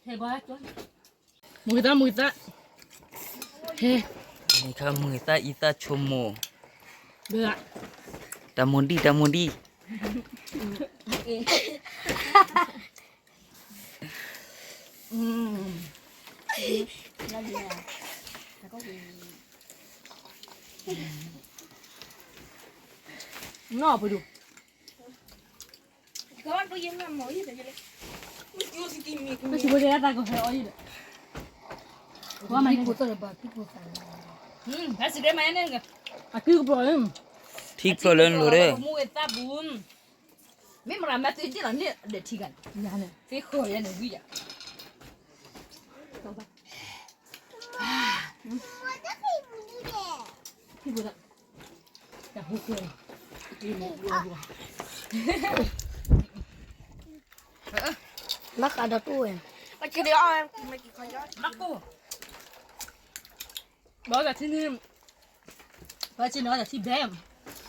ဟဲဘၣ်ကၠီ, မုာ်သၣ်မုာ်သၣ်, ဟဲ, မုာ်သၣ်အံသၣ်ဆိကမိၣ်, တၢ်မိၣ်ဒံၣ်တၢ်မိၣ်ဒံၣ်, နီၢ်ပဒိၣ် ထံကပျီ� မ့ၢ်မရၤမၤသ့တ့ၢ်လီၤန့ၣ်ဒီးထံဂၤန့ၣ်, သ့ဃီၤယဲန့ၣ်ဝံၤယၤ, ဘၣ်ဃးဒီးတူၢ်ဝဲ, ဘၣ်က့ၤဒီးအီၣ်ဝဲ, ဘၣ်က့ၤန့ၣ်အီၣ်တၢ်ထံဘဲ,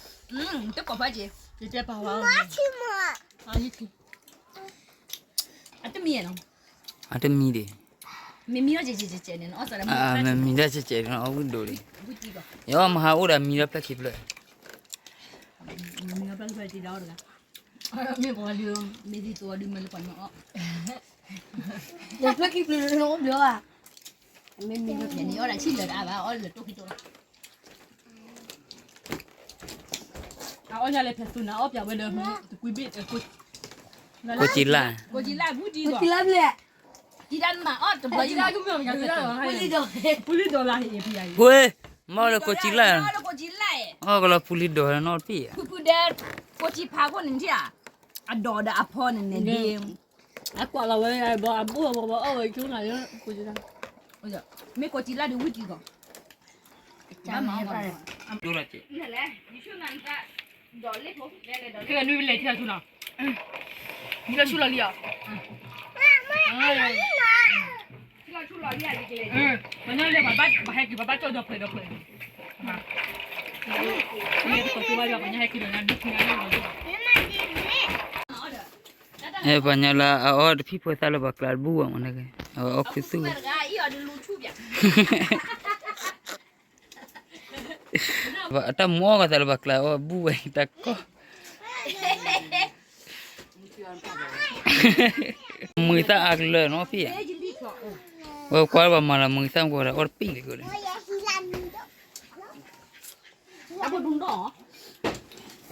တကိးဖးက့ၤ, ယတဲပာ်ဝဲ, အတမံၤနီၤ, အတမံၤဒံး, မ့မံၤဒၣ်ကဲကဲကဲန့ၣ်, မ့မံၤဒၣ်ကဲကဲန့ၣ် အီၣ်ဝံၣ်ဒိၣ်လံ, ယအီၣ်မဟါအိၣ်ဒီးမံၤဒီးဖျၢၣ်ခံဖျၢၣ်, မ့ၢ်ပှၤလၢမ့ၢ်ဒ်သိးဒ်မ့ၢ်လၢပှၤမ့ၢ်အီၣ်, ဒီးဖျၢၣ်ခံဖျၢၣ်လၢအိၣ်ဘျီဘၣ်, မ့မံၤဒၣ်န့ၣ် အီၣ်ဒၣ်ဆံၣ်လၢာ်တအါဘၣ်, အီၣ်လၢာ်တိၢ်ခံတိၢ်လီၤ. အအီၣ်ယၤလဲၤဖဲးသူနၤ အီၣ်ပၠးဝဲဒီး, တကွံဘ့ၣ်, ကိးကံလၢ်, ကိးကံလၢ်ဘူးဒံး, ကိးကံလၢ်ဘျဲၣ်, ဒံးဒၣ်မၤအီၣ်တဘျီယံၤ, ပူၤလံဒီးလါ, ပူၤလံဒီးလါဟ့ၣ်ပယၤ, ဝဲ, မ့ၢ်လၢကိးကံလၢ်, ကိးကံလၢ်, အီၣ်ကလီၤပူၤလံဒီးနီတပံၢ်, ဖုဖုဒဲ, ကိးကံဖးခိၣ်န့ၣ်ထံၣ်ဧါ, အဒိးဒီးအဖီန့ၣ်န့ၣ်ဒ် အကွၢ်လီၤဝဲ, ဘီအဘိဘီအီၣ်ဝဲကၠိနၤ, မ့ၢ်ကိးကံလၢ်ဒုးဝံၣ်ကံကီး, ခဲနုလဲၤထံဆူနီၤ, နကဆူလီၤလံဧါ, ပှၤညီလဲၤ ပှၤဟဲက့ၤ ပှၤဘၣ်ကၠီၣ်ဒီးဖျဲးဒီးဖျဲး, ပှၤညီဟဲက့ၤဒီးနၤဒုးခံနၤလၢ ပှၤညီလၢအအီၣ်တဖံၣ်ဖိသၣ်လၢပှၤကျါတဘူၣ်ဘၣ်မနုၤလဲၣ်, အအီၣ်ခူသူၣ်, အတၢ်မူအီၣ်ကသးလၢပှၤကျါအီၣ်ဘူၣ်ဝဲတၢ်ကီၢ်, မုာ်သၣ်အါကလၢာ်နီၢ်ဖံၣ်ဧါ, ဝဲကွၢ်လၢပှၤမၤလီၤမုာ်သၣ်မူဒီးအီၣ်တပံၣ်လံကိးန့ၣ် တၢ်ဖိဒူၣ်နီၢ်, အီၣ်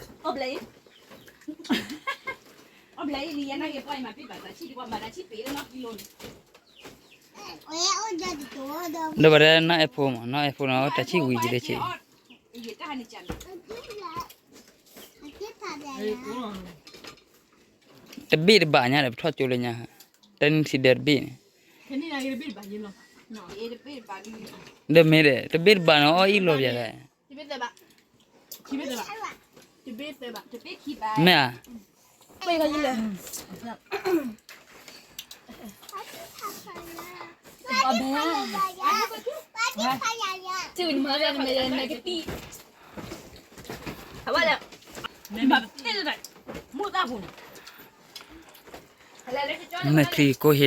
ဘျဲၣ်အံၤ, အီၣ်ဘျဲၣ်အံၤ လံယဲနာ်က့ၤပှၤအံၤမၤပ့ၢ်ဘၣ်တၢ်ဆံၣ်ဒံး ပှၤမၤတၢ်ဆံၣ်ပ့ၢ်လၢနီၢ်ကံလိန့ၣ်, ဒီးဘၣ်တဲနီၢ်အဲၣ်ဖိမး နီၢ်အဲၣ်ဖိန့ၣ် တၢ်ဆံၣ်ဝံၤက့ၤတက့ၢ်, တဘ့ၣ်တဘၣ်ညါဒီး ပထီၣ်ကၠိလၢညါ, တၢ်နုၢ်ထံဒၢတဘ့ၣ်န့ၣ်, ဒီးမ့ၢ်ဒီး တဘ့ၣ်တဘၣ်န့ၣ် အီၣ်အံၣ်လီၤပျဲလဲၣ်, မ့ၢ်ဧါ, မဲာ်ချံကိၢ်ဟ့ၣ်ဒီး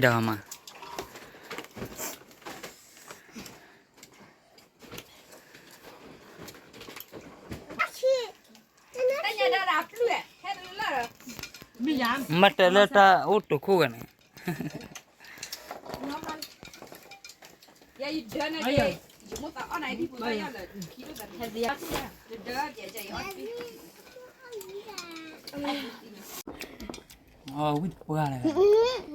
မး မ့ၢ်တဲလၢတၢ်အိၣ်တိာ်ခိၣ်ဂၤန့ၣ်, ဝံၣ်တပှၢ်လၢ,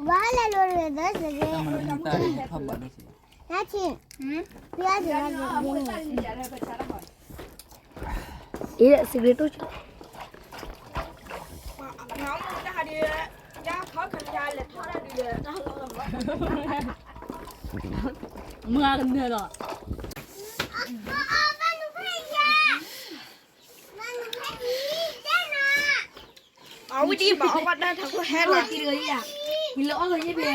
ဝါလဲၤလိၤလိၤသ့ၣ်စ့ၢ်ကီး, တၢ်မနုၤတၢ်ထီၣ်ဘၣ်ဒိၣ်စ့ၢ်ကီး, နါထံၣ်, အ့ စံးဘျုးတူၢ်, မုၢ်အကနၢၤလီၤ. အဝံၣ်ဒံးဘၣ်အီၣ်ဘၣ်တၢ်ထးခိၣ်ဟဲလီၤ, ဝံၤလၢအီၣ်လီၤယဲၢ်ဖဲ,